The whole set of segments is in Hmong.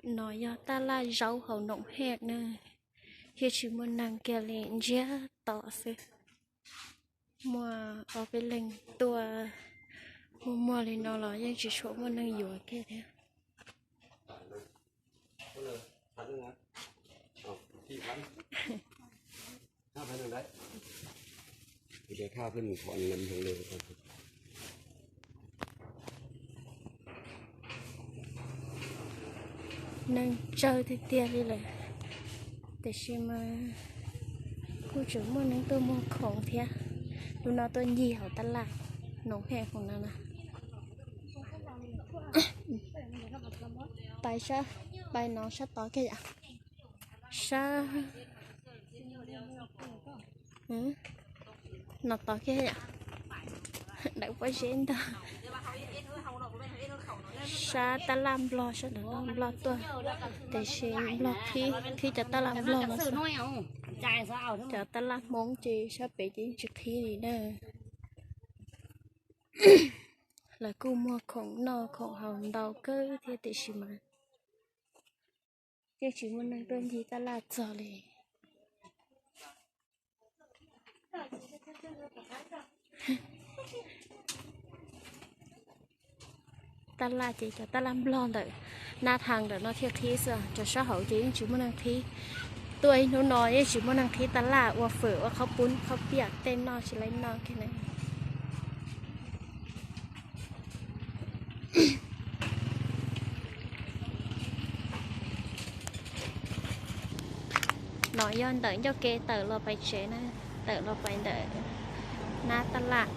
No yog taj laj zaub hauv Noom Hej na, yeej tsis muaj neeg kiag li, ntsiag to xwb. Muaj ob peb leeg tuaj muag muag li no los yeej tsis tshua muaj neeg yuav kiag thiab. Neeg tsawg tiag tiag li lawm, tiam sis mas kuj tseem muaj neeg tuaj muag khoom thiab. Hnub no tuaj ncig hauv taj laj Noom Hej hauv no na. Pais sab, pais no sab tod kiag yom. Sab no tod kiag yom. Dawm pob zeb ntag. Sab taj laj Nplog, sab ntawm no Nplog tuaj, tiam sis Nplog qhib, qhib cov taj laj Nplog no xwb. Cov taj laj Hmoob ces sab pem ces yeej tsis qhib li na. Lawv kuj muag khoom noj khoom haus ntau kawg thiab tiam sis mas yeej tsis muaj neeg tuaj ncig taj laj txog li. Taj laj ces cov taj laj Nplog ntawm Nab Thas ntawm no thiaj qhib xwb, cov sab hauv ces yeej tsis muaj neeg qhib. Tuaj ib hnub no yeej tsis muaj neeg qhib taj laj, ua fawm ua qhaub poob qhaub piam tej noj tsis laib noj kiag na. No yog ntawm ncauj ke tawm los pais tsev na, tawm los pais ntawm Nab taj laj,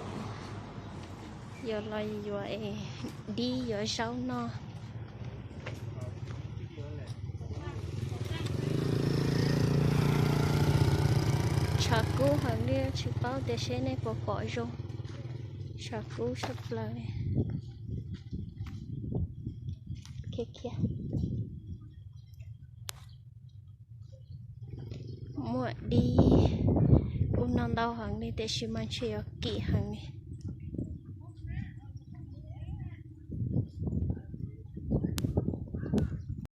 yuav los yuav dib yuav zaub noj. Tshav kub heev li, tsis paub tias seb nej puas pom zoo, tshav kub tshaj plaws li. Khiav khiav. Muaj dib, kuj noj ntau heev li tiam sis mas ntshe yuav kim heev li.